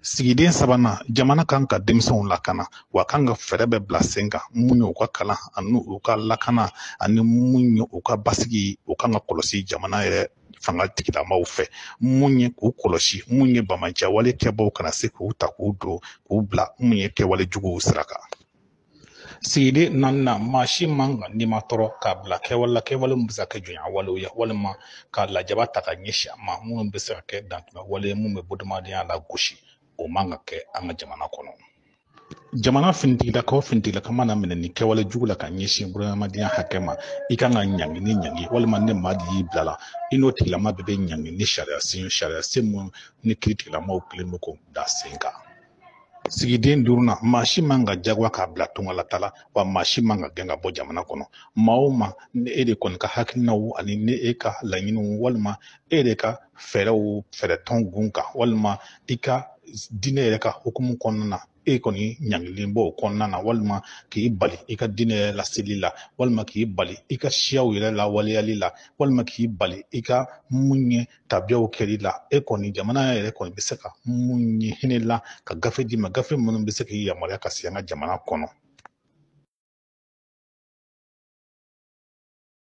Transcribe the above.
Sigiden sabanan, jamana kan ka denmisɛnw lakana, wa kan ka fɛɛrɛ bɛɛ bila sen kan mun ye u ka kalan ani u ka lakana ani mun ye u ka basigi. U kan ka kɔlɔsi jamana yɛrɛ fanga tigilamaw fɛ, mun ye k'u kɔlɔsi, mun ye bamanciya wale kɛbaw kana se k'u ta k'u don k'u bila mun ye kɛwale juguw sira kan. Sigiden naaninan, maa si man ka nima tɔɔrɔ k'a bila kɛwale la, kɛwale min bɛ se ka kɛ jɔnya walew ye, walima ka lajaba ta ka ɲɛsin a ma minnu bɛ se ka kɛ dantɛmɛ wale ye mun bɛ budamadenya lagosi. O man ka kɛ an ka jamana kɔnɔ. Jamana finitigilakaw finitigilaka mana minɛ ni kɛwale jugu la ka ɲɛsin budamadenya hakɛ ma, i kan ka ɲangi ni ɲangi, walima ni maa de y'i bila la, i n'o tigilama bɛɛ bɛ ɲangi ni sariya sen, sariya sen mun ni kiiritigilamaw kelen bɛ k'o da sen kan. Sigiden duurunan, maa si man ka jagoya k'a bila tungalata la, wa maa si man ka gɛn ka bɔ jamana kɔnɔ. Maa o maa, ni e de kɔni ka hakilinaw ani ni e ka laɲiniw, walima e de ka fɛɛrɛw fɛɛrɛtɔn gun kan, walima i ka diinɛ yɛrɛ ka hukumu kɔnɔna na, e kɔni ɲangilen b'o kɔnɔna na, walima k'i bali i ka diinɛ yɛrɛ laseli la, walima k'i bali i ka siyaw yɛrɛ lawaleyali la, walima k'i bali i ka mun ye tabiyaw kɛli la, e kɔni jamana yɛrɛ kɔni bɛ se ka mun ye hinɛ la ka gafe d'i ma, gafe minnu bɛ se k'i yamaruya ka se an ka jamana kɔnɔ.